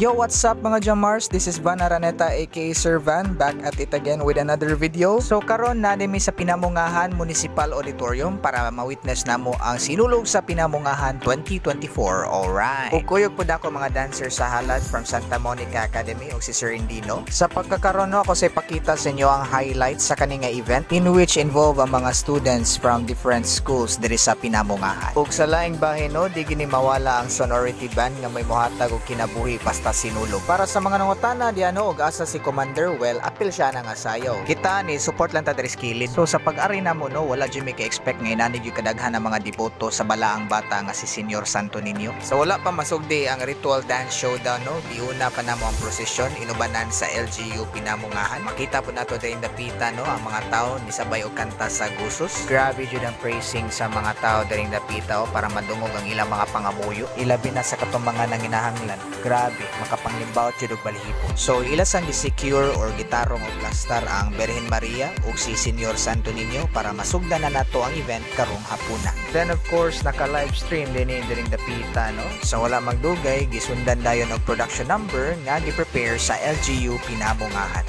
Yo, what's up, mga Jamars? This is Van Araneta, aka Sir Van, back at it again with another video. So karon na mi sa Pinamungahan Municipal Auditorium para ma-witness namo ang Sinulog sa Pinamungahan 2024. Alright. Ug kuyog pud ako mga dancer sa halad from Santa Monica Academy ug si Sir Indino. Sa pagkakaron, no, ako sa ipakita sa inyo ang highlights sa kani nga event in which involve ang mga students from different schools diri sa Pinamungahan. Ug sa laing bahin, no, di gini mawala ang sonority band nga may mohatag og kinabuhi basta Sinulog. Para sa mga nangutana di ano og asa si Commander, well, apil siya na nga sayaw. Kita ni support lang ta diri sa kilid. So sa pag-ari namo, no, wala jud mi ka-expect nga inani gyud kadaghan ang mga deboto sa balaang bata nga si Senyor Santo Niño. So wala pa masugdi ang ritual dance showdown, no, giuna pa namo ang prosesyon inubanan sa LGU Pinamungahan. Makita po nato diri dapita, no, ang mga tao nisabay og kanta sa gusos. Grabe jud ang praising sa mga tao diri dapita, oh, para madungog ang ilang mga pangamuyo. Ilabi na sa katong mga nanginahanglan. Grabe, makapanglimbawot jud og balhibo. So ila sang gi-secure or gitarong og plastar ang Birhen Maria ug si Senyor Santo Niño para masugdan na nato ang event karong hapuna. Then of course, naka live stream din ni diring dapita, no. So wala magdugay, gisundan dayon og production number nga gi-prepare sa LGU Pinamungahan.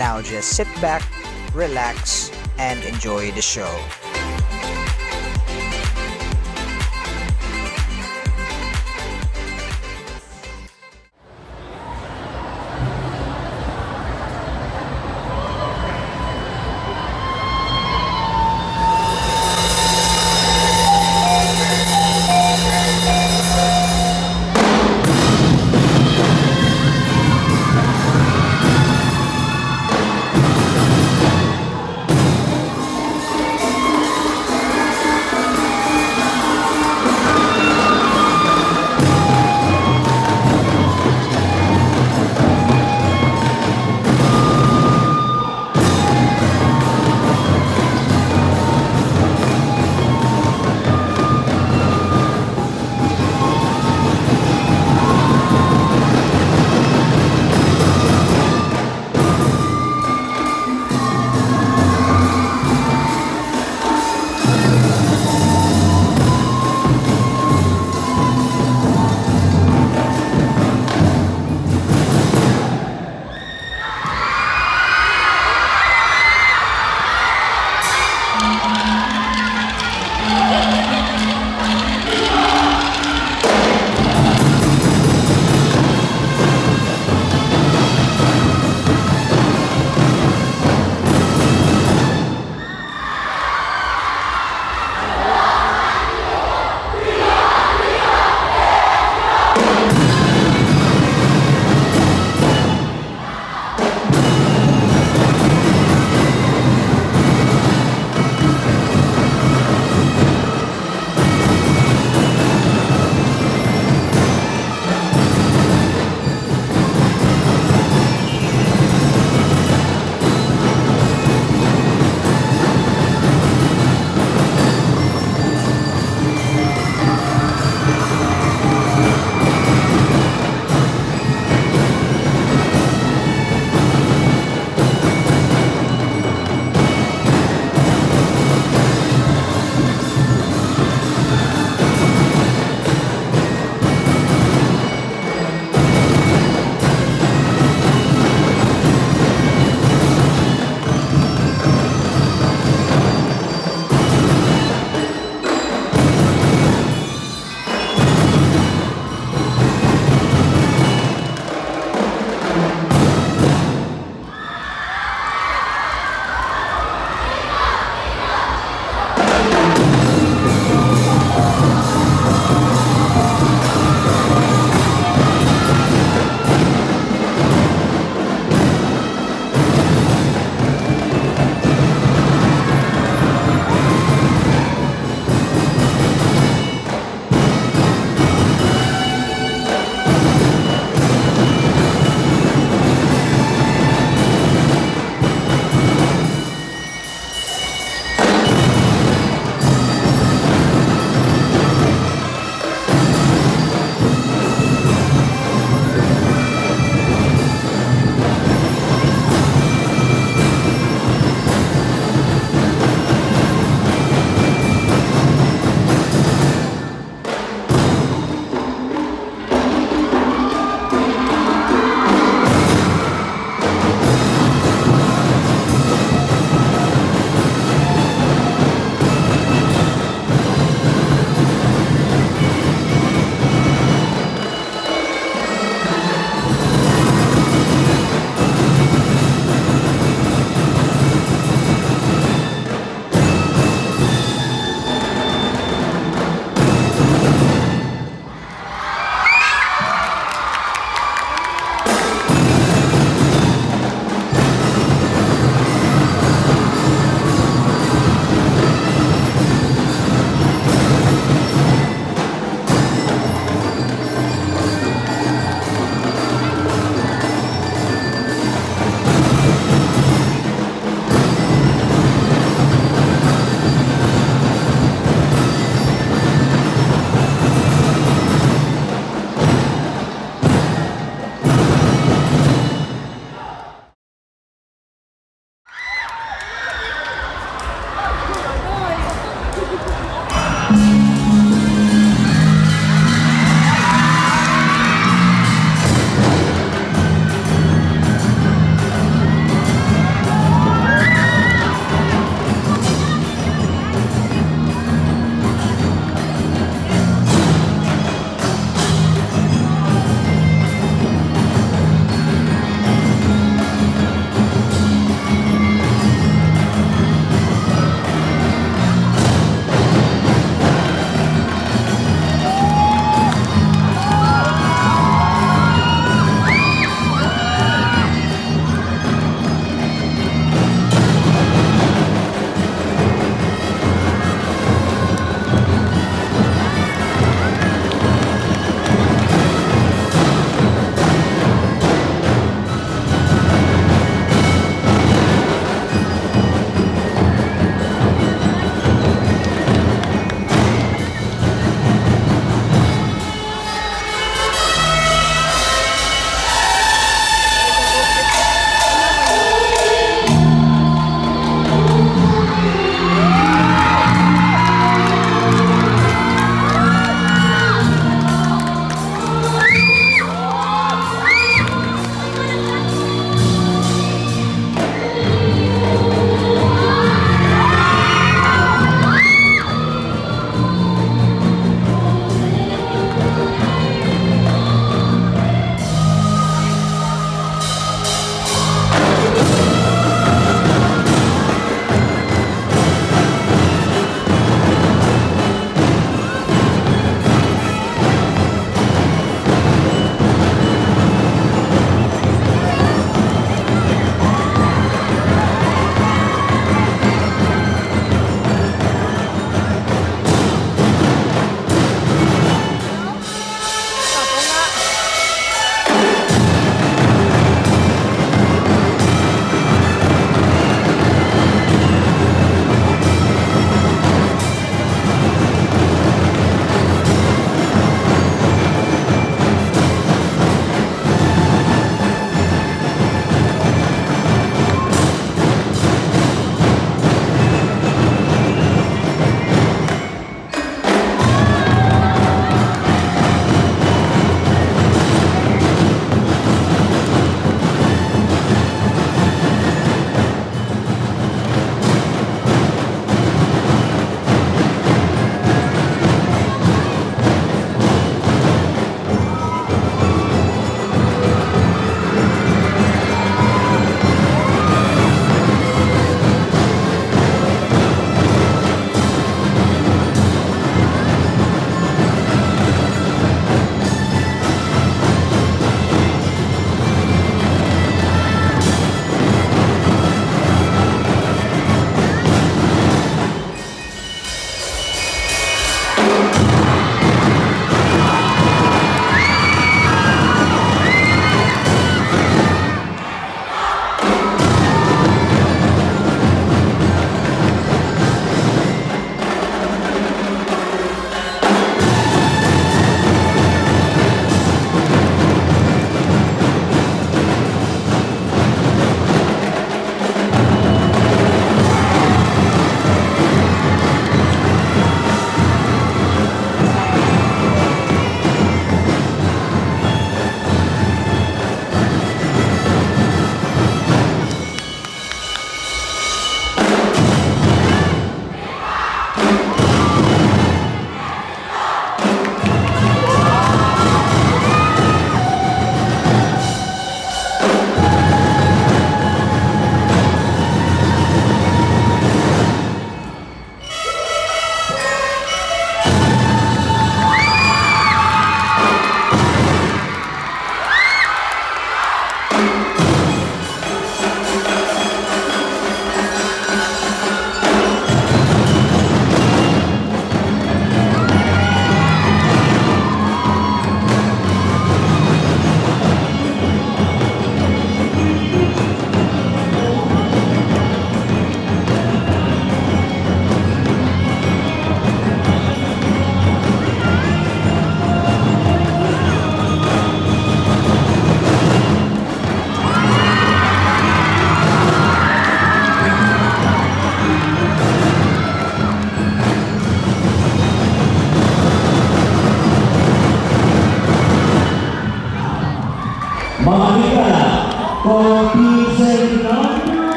Now just sit back, relax, and enjoy the show.